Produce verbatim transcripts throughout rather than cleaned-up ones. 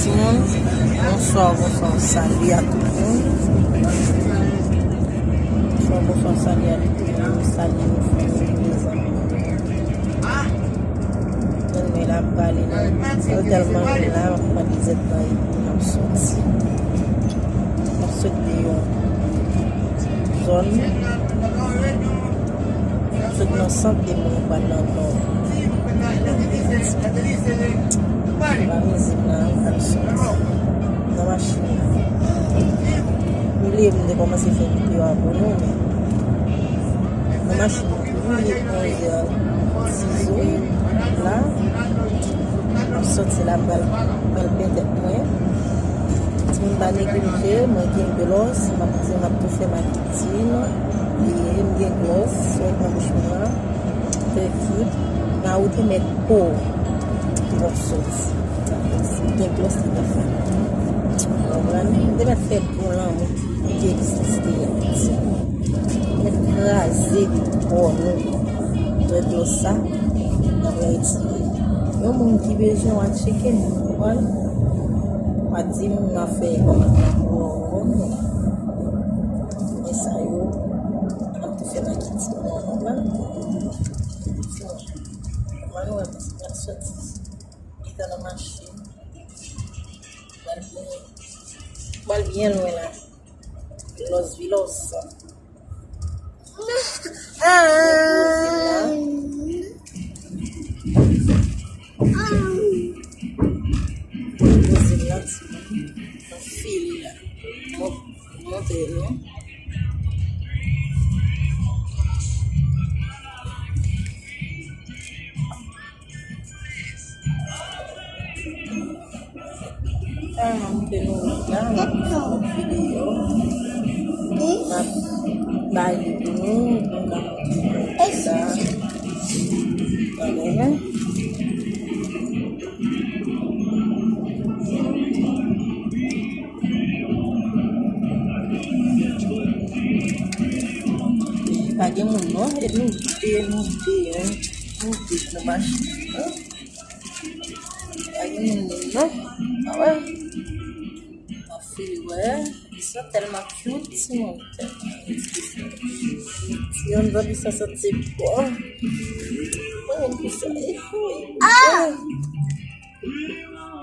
Timoun, bonswa, bonswa, salut à tout le monde. Bonswa, bonswa, salut à tout le monde. Salut, nou fanmi, mezanmi. Mwen la, m prale nan, sa tèlman la, m ap pran lizèt nan epi m ap soti. M ap soti de yon zòn. M ap soti nan sant epi m pral nan nò. Pa mizim nan, m pral soti. Nan machin nan. M bliye m te kòmanse fè videyo a pou nou, men nan machin nan. Li onzè dizout la. M ap soti la, m pral, pral penyen tèt mwen. Timoun pa neglije, mwen gen glòs, m ap di, m ap tou fè makiyaj. E m gen glòs, sou nan bouch mwen an. Trè cute. Nan ou te mèt po. Pou w ap soti. M gen glòs li te fè. Konprann? M te mèt fè bon lanmou ki egziste a. Mèt kraze kò nou. Rèd glòs sa, n ap retire. Yon moun ki bezwen, w a tcheke m, konprann? W a di m, m a fè kòmantè pou ou, konprann? Men sa yo, n ap tou fè nan kit mwen, konprann? Konprann, w ap soti. Li ta nan machin. Pral byen, pral byen lwen la. Los Vilos. Ah. Kozin la, ti moun. Nan file la. Mon-, montre nou. Sa a, m te nou la, m ap fè yon videyo. M ap bay li pou nou, pou nou ka montre nou sa. Gade, wi. Pa gen moun non, e nou de, nou de, hein. Nou de pou machin, hein. Pa gen moun non. Ah ouais. Anfin, ouais. Ils sont tellement cute, timoun. Timoun, zanmi, sa santi bon. Mwen menm ki sa, e fou. Ah!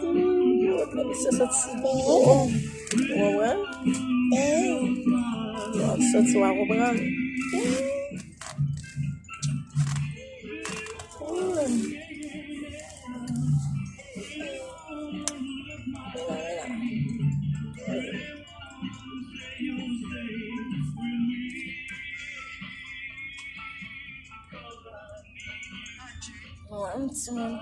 Zanmi, sa santi bon. Wè, wè. Wè, santi w a konprann. Mwen, m ti moun.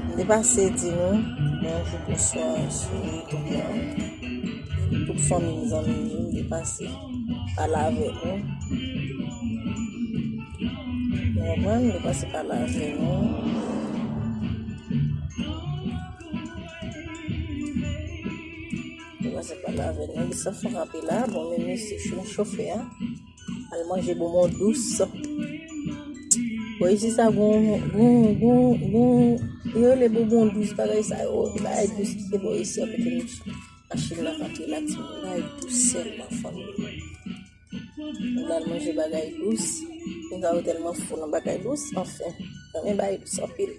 M te pase di nou, bonjou, bonswa sou YouTube la. Tout fanmi m, zanmi m yo, m te pase pale avèk nou. Nou konprann? M te pase pale avèk nou. M te pase pale avèk nou. Li sa fè kanpe la. Bon, men mesye, cho-, chofè a. Al manje bonbon dous. Bon, isi sa gon, gon, gon, gon, yo rele bonbon dous, bagay sa yo, bagay dous ki te bò isi a kote nou. Machin nan kanpe la, timoun, bagay dous sèlman, fanmi. Nou al manje bagay dous. Nou ta yo tèlman fou nan bagay dous, anfen. Mwen renmen bagay dous anpil.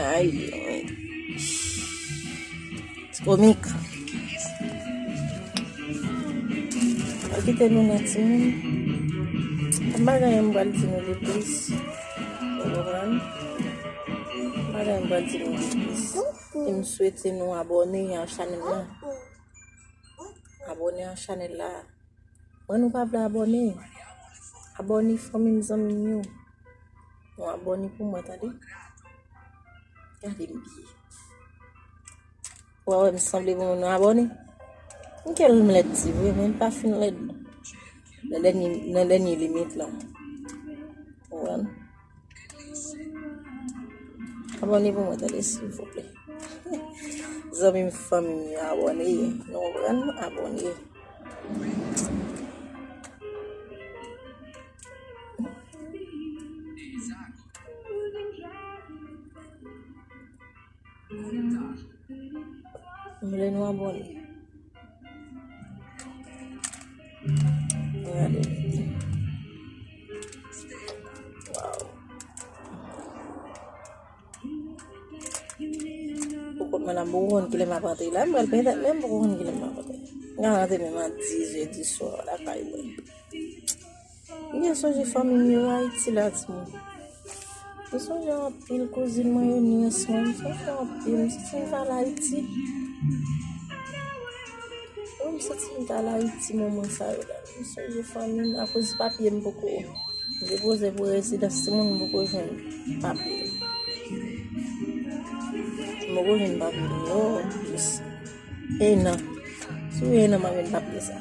Ay, ay. Ti komik. Pa kite nou nan timoun. Bagay m pral di nou de plis. Ou konprann? Bagay m pral di nou de plis. E m swete nou abòne a chanèl la. Abòne a chanèl la. Mwen, nou pa vle abòne. Abòne fanmi m, zanmi m yo. Nou abòne pou mwen, tande. Gade m byen. Ou pa wè m sanble pou moun nou abòne? M kè l m lèd ti vre, men m pa fin lèd. Nan dènye, nan dènye limit la. Ou konprann? Abòne pou mwen, tande, silvouplè. Zanmi m, fanmi m yo, abòne. Nou konprann? Abòne. M vle nou abòne. Gade. Waw. Pou kont mwen la, m poko konn kilè m ap rantre la. M pral penyen tèt, men m poko konn kilè m ap rantre. M ka rantre menm a diz è di swa lakay mwen. M gen sonje fanmi m yo Ayiti la, timoun. M sonje anpil kouzin mwen yo, nyès mwen. M sonje anpil. M santi m t al Ayiti. Wi, m santi m t al Ayiti moman sa yo la. M sonje fanmi m akoz papye m poko depoze pou rezidans timoun, m poko jwenn papye. M poko jwenn papye m yo. Jis en an. Sou en an m ap jwenn papye sa.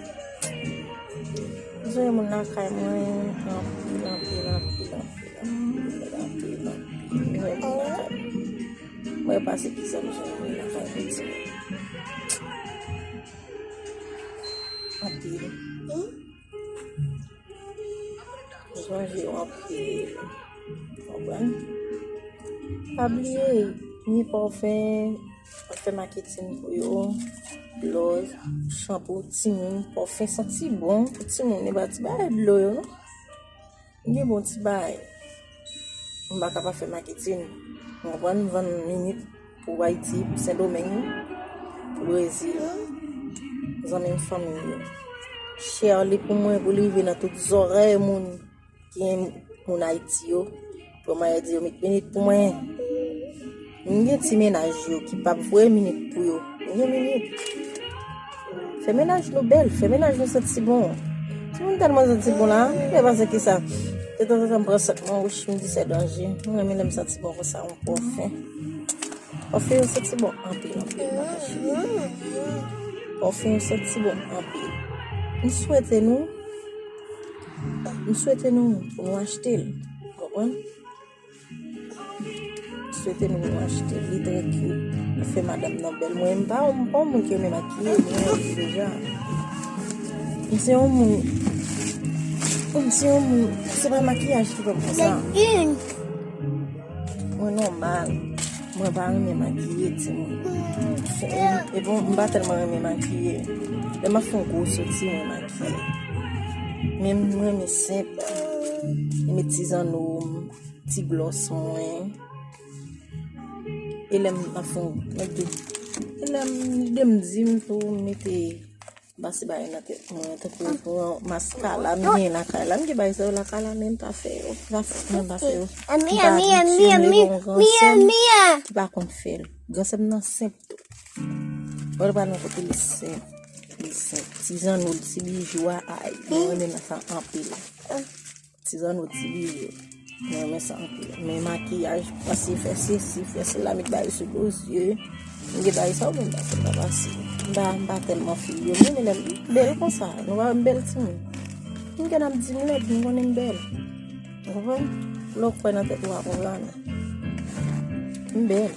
M sonje moun lakay mwen anpil, anpil, anpil, anpil, anpil, anpil, anpil. M sonje moun lakay mwen. Mwen pase kisa m sonje moun lakay mwen. Anpil. M sonje yo anpil. Konprann? Pa bliye, ni pòfen, pòfen maketin pou yo, blo, chanpou timoun, pòfen santi bon pou timoun, e pa ti bagay blo yo, non. Gen bon ti bagay. M pa ka pa fè maketin. M konprann, m vann minit pou Ayiti, pou Sendomeng, pou Brezil. Zanmi m, fanmi m yo. Share li pou mwen, pou li rive nan tout zòrèy moun ki gen moun Ayiti yo. Pou mwen di yo met minit pou mwen. M gen ti mennaj yo ki p ap voye minit pou yo. M gen minit. Fè mennaj nou bèl, fè mennaj nou santi bon. Timoun tèlman santi bon la, e panse ki sa. Detanzantan m pran sant mwen, wouch, m di se danje. M renmen lè m santi bon konsa, yon pòfen. Pòfen yo santi bon anpil, anpil, m pa kache. Pòfen yo santi bon anpil. M swete nou, m swete nou pou nou achte l. Konprann? M swete nou, nou achte li trè cute. Li fè madanm nan bèl. Mwen, m pa, m pa yon moun ki renmen makiye, mwen deja. M se yon moun, m se yon moun, se pa makiyaj ki fè m konsa. Mwen nòmal. Mwen pa renmen makiye, timoun. E bon, m pa tèlman renmen makiye. Lè m ap fè yon gwo soti, mwen makiye. Men m renmen senp. M met ti zanno m, ti glòs mwen. E lè m ap fè yon, mete. E lè m, lide m di m tou, m mete, m pase bagay nan tèt mwen, tankou pran maskara m gen lakay la. M gen bagay sa yo lakay la, men m pa fè yo. M pa fè, mwen pa fè yo. M pa abitye, m gen yon gran sè m ki pa konn fè l. Gran sè m nan senp tou. Wè l pral nan kote li senp. Li senp. Ti zanno l, ti bijou a, ay. Mwen renmen nan sa anpil. Ti zanno, ti bijou. Mwen renmen sa anpil. Men makiyaj, pase fè sesi, fè sela, met bagay sou do zye. M gen bagay sa yo, men m pa fè, m pa pase. M pa, m pa tèlman fil yo. Men, men lè m bèl konsa. Nou pa wè m bèl timoun. M gen ap di m lèd, m konnen m bèl. Ou konprann? Lè w kwè nan tèt ou, w a konprann. M bèl.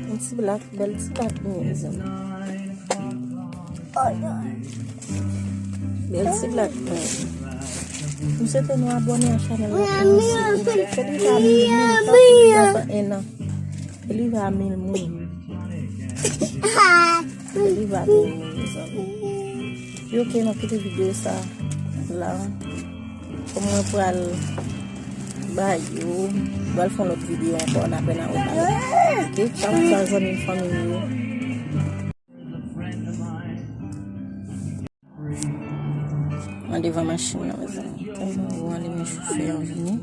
Yon ti blak, bèl ti blak, mezanmi. Bèl ti blak, mwen. M swete nou abòne a chanèl la pou mwen, silvouplè. Fè li rive a mil moun, pa pou li rive a en an. Fè li rive a mil moun. Fè li rive a mil moun, mezanmi. Yo, ok, n ap kite videyo sa la. Kòm mwen pral bay yo, pral fè yon lòt videyo ankò, n apre n a repale. Ok, tchaw, tchaw, zanmi m, fanmi m yo. Mwen devan machin nan, mezanmi. Tèlman gwo, ann li men chofè an vini.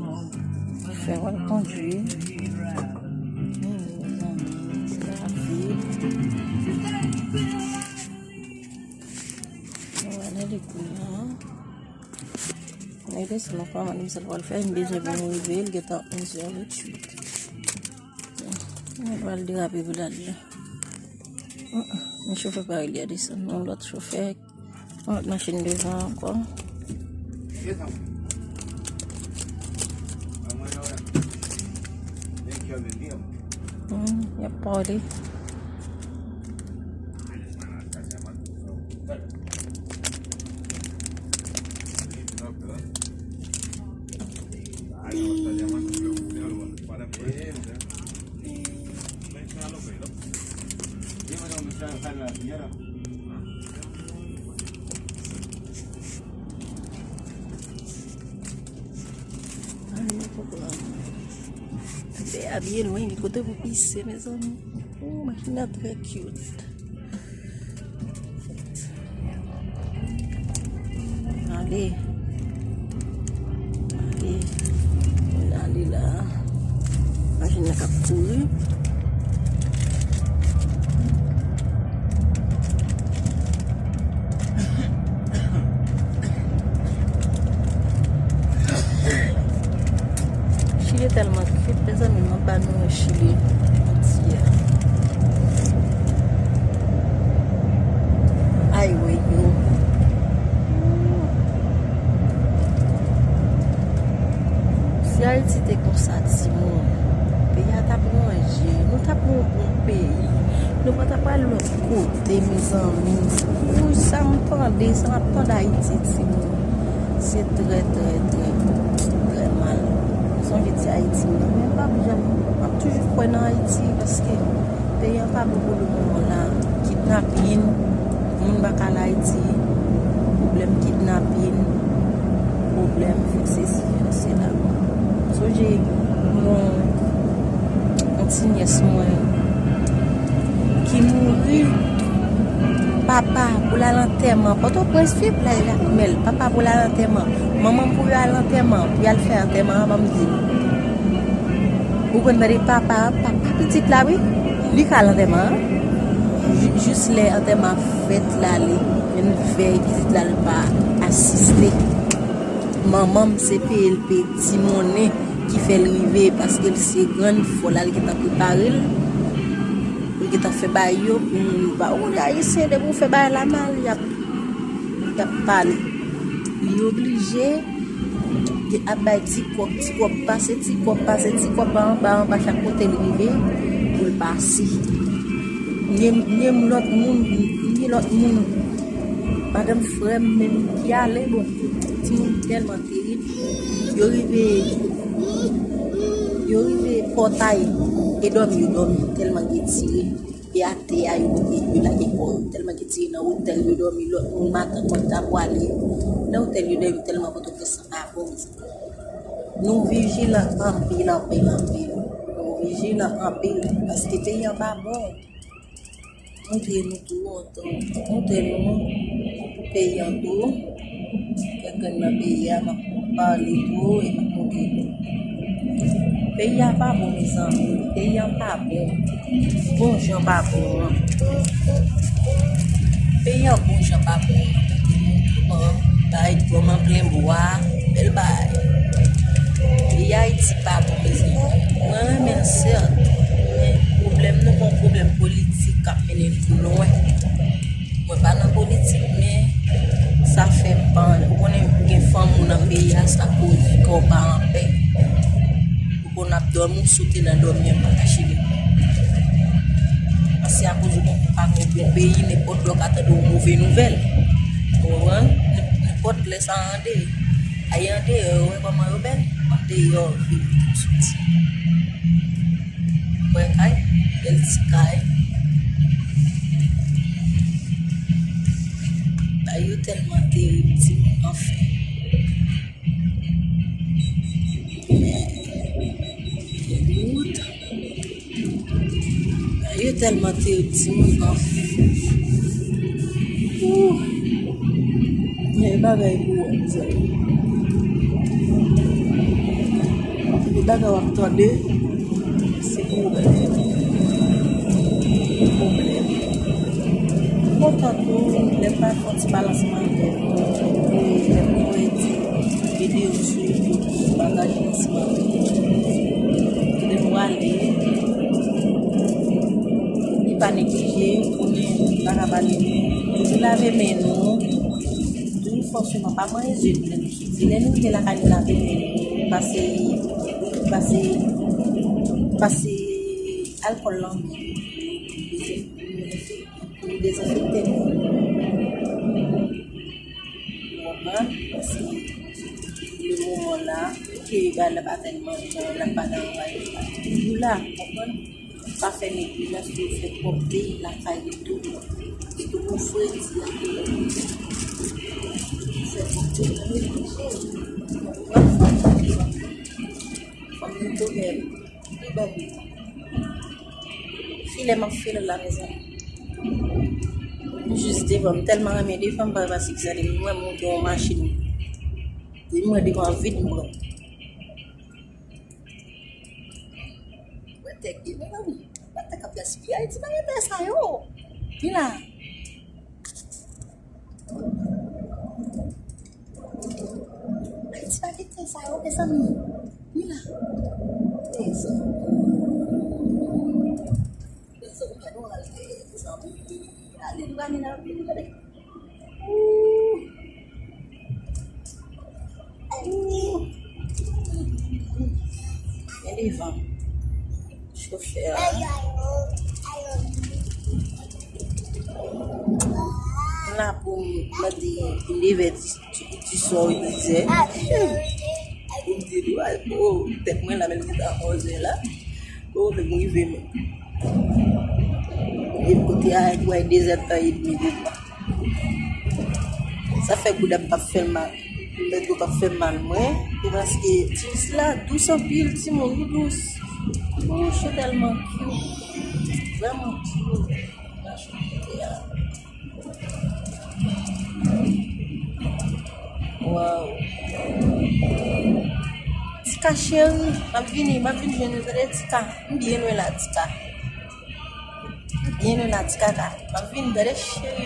Chofè wè l kondui. Hmm, mezanmi, se rapid. Mwen ale li kounye a. Nèg desann nan kòmand misye pral fè, m bezwen pou m rive, l gentan onzè venntuit. Mwen pral derape pou l ale. Men chofè pa rele a desann, yon lòt chofè, yon lòt machin devan ankò. Hmm, y ap pale. Ay, mwen konprann. Tè a byen lwen, li kote pou pise, mezanmi. Oh, machin nan trè cute. Ale. Ale. Ale la. Machin nan k ap kouri. Chile tèlman cute, mezanmi, m ap ba nou yon Chile antyè. Ay, wey yo. Si Ayiti te konsa, timoun, peyi a t ap ranje, nou t ap yon bon peyi. Nou pa t ap pral lòt kote, mezanmi. Pou sa m tande, sa m ap tande Ayiti, timoun. Se trè, trè, trè, trè mal. M sonje ti Ayiti m nan, men m p ap janm, m ap toujou kwè nan Ayiti, paske peyi an pa bon pou le moman la. Kidnapin, moun pa ka al Ayiti, pwoblèm kidnapin, pwoblèm fè sesi, fè sela. M sonje yon, yon ti nyès mwen ki mouri. Papa pou l al antèman. Pòtoprens wi, plaj Jakmèl. Papa pou l al antèman. Manman pou yo al antèman. Pou y al fè antèman an, ban m di nou. Ou konn tande papa, papa pitit la wi. Li ka al antèman an. Jou-, jis lè antèman an fèt la, li vin vèy pitit la, l pa asiste. Manman m se peye l peye ti monnen ki fè l rive, paske l se grann, fò la l gentan prepare l. Li gentan fè bagay yo pou moun yo pa. Ou konn Ayisyen, depi w fè bagay la mal, y ap, y ap pale. Li oblije ap bay ti kòb, ti kòb pase, ti kòb pase, ti kòb anba, anba, chak kote li rive, pou l pase. Ni, ni lòt moun, ni lòt moun. Madanm frè m menm ki ale, bon, timoun tèlman terib. Yo rive, yo rive pòtay e dòmi, yo dòmi tèlman gen tire. E atè a, yo mete, yo lage kò yo. Tèlman gen tire nan otèl, yo dòmi. Lòt moun maten konn ta pwale nan otèl, yo dòmi tèlman Pòtoprens lan pa bon. Nou vijilan anpil, anpil, anpil. Nou vijilan anpil, paske peyi an pa bon. Montre nou tou, montre nou peyi an tou. Kèk grenn nan peyi a, m ap pale tou e m ap montre nou. Peyi a pa bon, mezanmi. Peyi a pa bon. Bon jan pa bon an. Peyi a bon jan pa bon an. Montre nou tou, bay gòm an plen bwa. Bèl bagay. Peyi Ayiti pa bon, mezanmi. Mwen renmen l, sèt, men pwoblèm nou gon pwoblèm politik k ap mennen nou lwen. Mwen pa nan politik, men sa fè m pa annik. Ou konnen, gen fanm ou nan peyi a, sa koz kè w pa anpè. Ou konn ap dòmi, w sote nan dòmi an, pa kache li. Paske akoz ou konn pa gon bon peyi, nenpòt lè w ka tande yon move nouvèl. Ou konprann? Nenpòt lè sa ande. Ay andeyò, yo wè kòman yo bèl? Andeyò, vin soti. Wè kay, bèl ti kay. Bagay yo tèlman terib, timoun, anfen. Men, gen wout. Yo tèlman terib, timoun, anfen. Ooh. Men bagay pou wè, mezanmi. Gen bagay w ap tande, se pwoblèm. Pwoblèm. M kontan tou, lè m pa fè yon ti balansman avè nou, e lè m voye ti videyo sou YouTube, pataje ansanm avè nou. Kote nou ale, li pa neglije, konnen pa ka pale nou. Toujou lave men nou. Toujou fòseman pa manje lè nou soti. Lè nou rive lakay nou, lave men nou. Pase, pase, pase alkòl nan men nou. Pou nou dezenfekte nou. Ou konprann? Paske le moman la, ke bagay la pa tèlman jan, la pa nan bagay la. Toujou la, ou konprann? Pa fè neglijans pou fè pwòpte lakay li tou. Sitou pou fredi a. Fè pwòpte nan neglijans. Fòm nou tou bèl. Li bon. Filè m ap file la, mezanmi. M jis devan, m tèlman renmen devan m, pa pase ki sa, depi m wè m monte yon machin. Depi m wè devan vit, m pran. Wè tèt li, mezanmi. Wè tèt k ap gaspiye Ayiti, pa gen tèt sa yo. Vin la. Ayiti pa gen tèt sa yo, mezanmi. Vin la. Mezanmi. Mezanmi, gade yon altè, mezanmi. Gade, nou pa vin la, vin, gade. Ooh. Ooh. Gen devan. Chofè a. M la pou m mande yon devètisman. Ti, ti sò dizè. Ou di dwa, o, tèt mwen la, menm ki ta onzè la. O, fèk m rive, men. E kote a, e dwa, e dezè tan edmi deja. Sa fè bouda m p ap fè m mal. Bèt yo p ap fè m mal, mwen. E paske ti la dous anpil, timoun, li dous. O, se tèlman cute. Vrèman cute. Wow. Tika cheri, m ap vini, m ap vin jwenn ou, tande Tika. M byen lwen la, Tika. M byen lwen la, Tika, ka. M ap vin, tande cheri.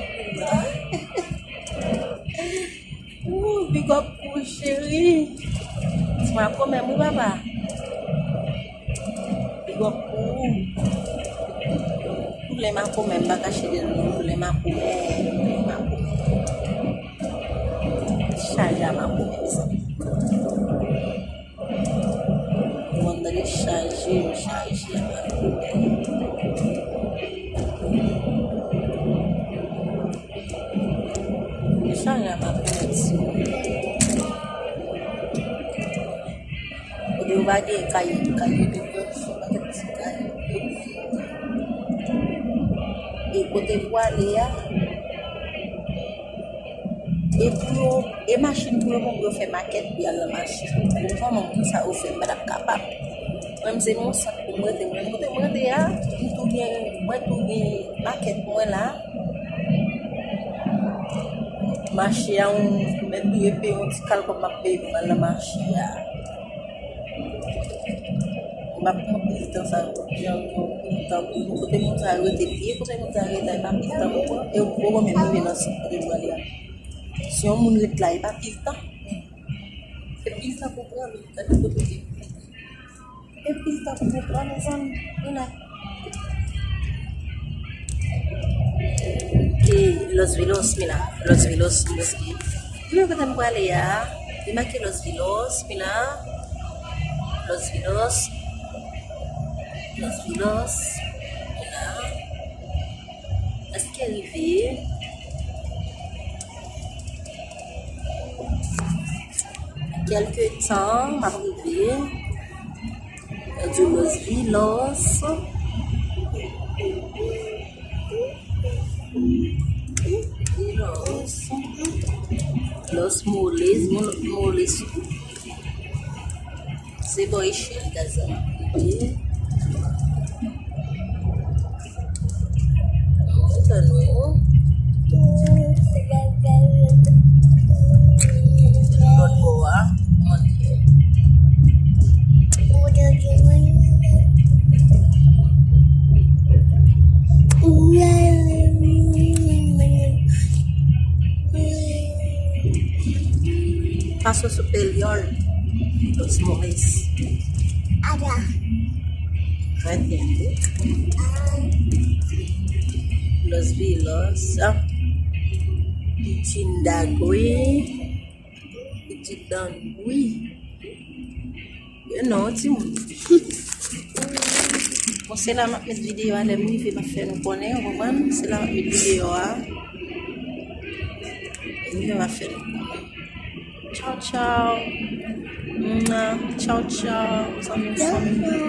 Ooh, big up pou ou, cheri. Ti makomè m wi, papa. Big up pou ou. Tout lè makomè, m pa kache de nou. Tout lè makomè, tout lè makomè. Chaje a makomè, mezanmi. Ou konn tande chaje, yo chaje a makomè. Yo chaje a makomè, ti. Kote yo pa gen kay, kay yo te pran, se pa gen ti kay. E kote pou ale a, e pou yo, e machin pou yo pran pou yo fè makèt, pou y al nan mache. Bon, kòman moun sa yo fè, m pa t ap kapab. Mwen, m se nan yon sant pou m rete. Mwen, kote m rete a, m tou gen, mwen tou gen makèt mwen la. Mache a, yon mèt dwe peye yon ti kalkòb m ap peye pou m al nan mache a. M ap pran anpil tan sa yo. Jan yo pran anpil tan pou yo. Kote moun sa yo rete, li ye kote moun sa yo rete, e pa anpil tan pou pran. E yo poko menm rive nan sant kote yo prale a. Si yon moun ret la, e pa anpil tan. Se anpil tan pou pran, men gade kote li ye. Epi sa pou pran, mezanmi. Vin la. Ok, Los Vilos, mi la. Los Vilos, Los Vilos. Vin kote m prale a. Li make Los Vilos, mi la. Los Vilos. Los Vilos, mi la. Èske rive? Kèlke tan, m ap rive. Yo di Los Vilos. Vilos. Los Moles, Mo-, Moles. Se bò Echèl Gaza. Mwen tann ou. Lòt bò a, mwen ye. Paso Superior, Los Moles. Allá. Trè byen, wi. Los Vilos, Pichindagüe, Pichindangui. Yo non, timoun. Bon, se la m ap met videyo a, lè m rive, m ap fè nou konnen, ou konprann? Se la m ap met videyo a. Lè m rive, m ap fè nou konnen. Tchaw, tchaw. Mwa. Tchaw, tchaw. Zanmi, zanmi.